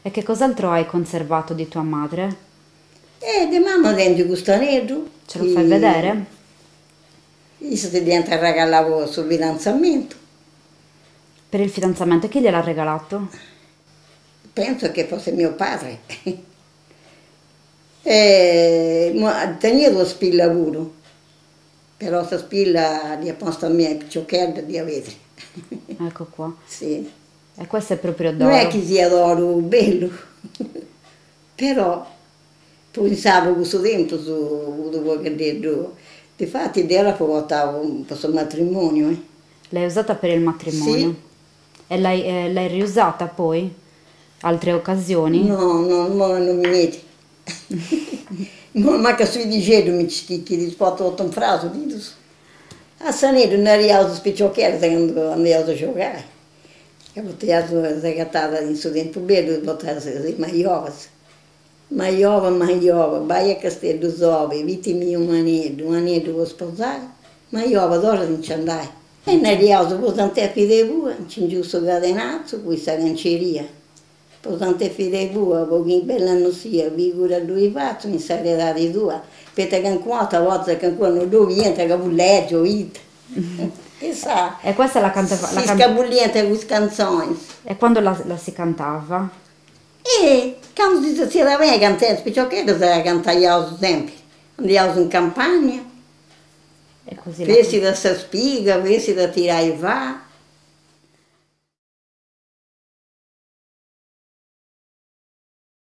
E che cos'altro hai conservato di tua madre? E de mama tengiu custu aneddu. Ce lo fai vedere? Issa si dd'iant arregallau po su fidanzamentu. Per il fidanzamento, e chi gliel'ha regalato? Penso che fosse mio padre. E teniat una spilla puru, però sa spilla dd'iat posta a mei a piciochedda dd'ia perdia. Ecco qua. Si. E questo è proprio d'oro. No est chi siat oru bellu, però pensavo cussu tempus fut u' poghededdu, difati deu l'apu portau po su matrimoniu. L'hai usata per il matrimonio? Si. E l'hai l'hai riusata poi? Altre occasioni? No, no, imoi non mi neti. Imoi mancu a su 'idixeddu mi nci stichit, is portu totu unfraus is didus. A s'aneddu nariaus is piciocheddas candu andaiaus a giogai, ca portaiaus s'agatada in su tempus bellu, portaiaus is majovas. Majova majova, bai a Casteddu Sobi, bitimi unu aneddu, un'aneddu po sposai, majova torra ti nci andai. E nariaus po Sant'Efis de Pua nci ingiustu su cadenatzu cun sa canceria, po Sant'Efis de Pua po chi bella no sia figura ddoi fatzu in sa piedadi tua, poita calincuna 'orta portas calincuna no ddu biiant ca fut lègiu o ita. E sa E questa la cantava si scabulliant cun is cantzonis. E quando la la si cantava? E candu si setziat beni cantaiaus, is piciocheddas cantaiaus sempri, andaiaus in campagna, E così fessit a sa spiga, fessit a tirai fà.